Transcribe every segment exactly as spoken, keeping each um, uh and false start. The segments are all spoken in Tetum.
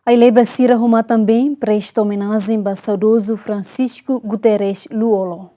Aileba sira ho matan-been presta omenajen ba saudozu Francisco Guterres Lú-Olo.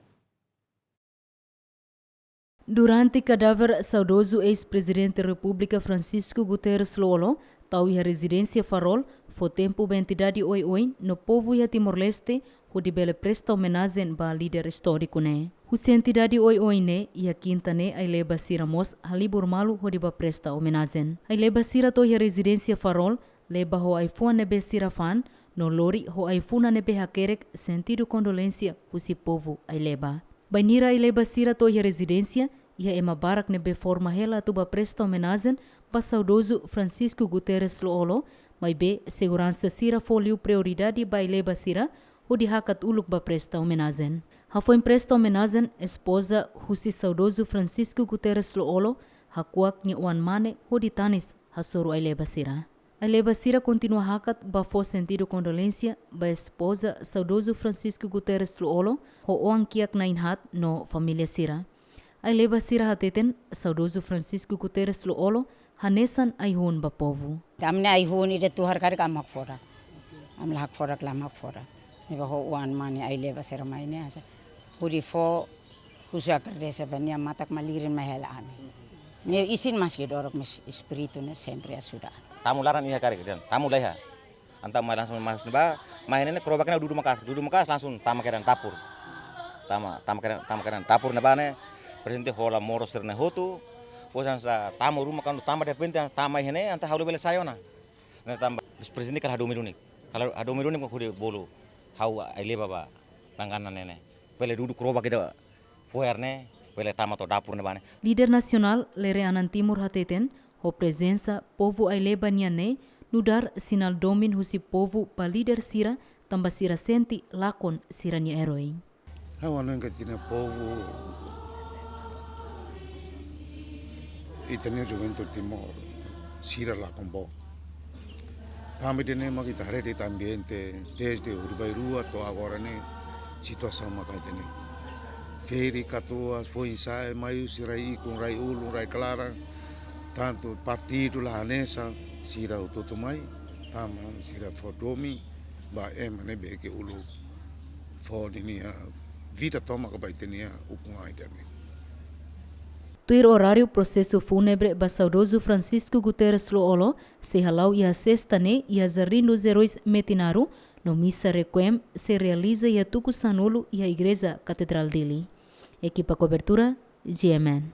Durante kadáver saudozu eis-Prezidente Repúblika Francisco Guterres Lú-Olo tau iha rezidénsia Farol, fó tempu ba entidade oioin no povu iha Timor-Leste hodi bele presta omenajen ba líder istóriku ne'e. Husi entidade oioin ne'e, iha kinta ne'e aileba sira mós halibur malu hodi bá presta omenajen. Aileba sira to'o iha rezidénsia Farol, leba ho ai-fuan ne'ebé sira fa'an, no lori ho ai-funan ne'ebé hakerek sentidu kondolénsia husi povu aileba. Bainhira aileba sira to'o iha rezidénsia, iha ema barak ne'ebé forma hela atu bá presta omenajen ba saudozu Francisco Guterres Lú-Olo, maibé seguransa sira fó liu prioridade ba aileba sira hodi hakat uluk bá presta omenajen. Hafoin presta omenajen, espoza husi saudozu Francisco Guterres Lú-Olo hakuak nia oan-mane hodi tanis hasoru aileba sira. Aileba sira kontinua hakat bá fó sentidu kondolénsia ba espoza saudozu Francisco Guterres Lú-Olo ho oan kiak na'in-haat no família sira. Aileba sira hateten, saudozu Francisco Guterres Lú-Olo hanesan ai-hun ba povu. Ami-nia ai-hun ida tuir karik ami hakfodak. Ami la hakfodak, la ami hakfodak. Ne'ebé ho oan-mane aileba sira mai ne'e hanesan hodi fó husu agradese ba nia matak malirin mai hela ami. Nia isin maski dorok, mas espíritu ne'e sempre ajuda. Tamu laran iha karik, dan tamu laiha. Entaun mai langsung mas ba, mai ne'e kroba kena dudu maka'as, dudu maka'as langsung tama kedan dapur. Tama, tama kedan, tama kedan dapur ne'ebá ne'e, prezidente hola moros sira-ne'e hotu, pois hanesan tamu ruma kuandu tama derrepente, tama iha ne'e, entaun ha'u labele sai ona. Ne'e tanba, prezidente kala hadomi duni, kala hadomi duni hodi bolu, ha'u aileba ba, langana ne'e ne'e. Bele dudu kroba kida fo'er ne'e, bele tama to'o dapur ne'ebá ne'e. Líder nasionál Lere Anan Timur hateten, ho prezensa povu aileba nian ne'e, nu'udar sinál domin husi povu ba líder sira, tanba sira sente lakon sira-nia erói. Ha'u hanoin katak ita-nia povu, ita-nia juventude Timor, sira lakon boot. Tanba ida-ne'e mak ita haree de'it ambiente, dezde horibainrua to'o agora ne'e, situasaun mak ida-ne'e. Ferik, katuas, foin-sa'e, mai husi rai-ikun, rai-ulun, rai-klaran, tantu partidu la hanesan, sira hotu-hotu mai, tanba sira fó domin ba ema ne'ebé ke uluk fó ninia vida tomak ba ita-nia ukun-ain ida-ne'e. Tuir oráriu, prosesu fúnebre ba saudozu Francisco Guterres Lú-Olo sei hala'o iha sesta ne'e iha Jardim dos Heróis Metinaro, no misa requiem sei realiza iha tuku sanulu iha Igreja Katedrál Dili. Ekipa kobertura, G M N.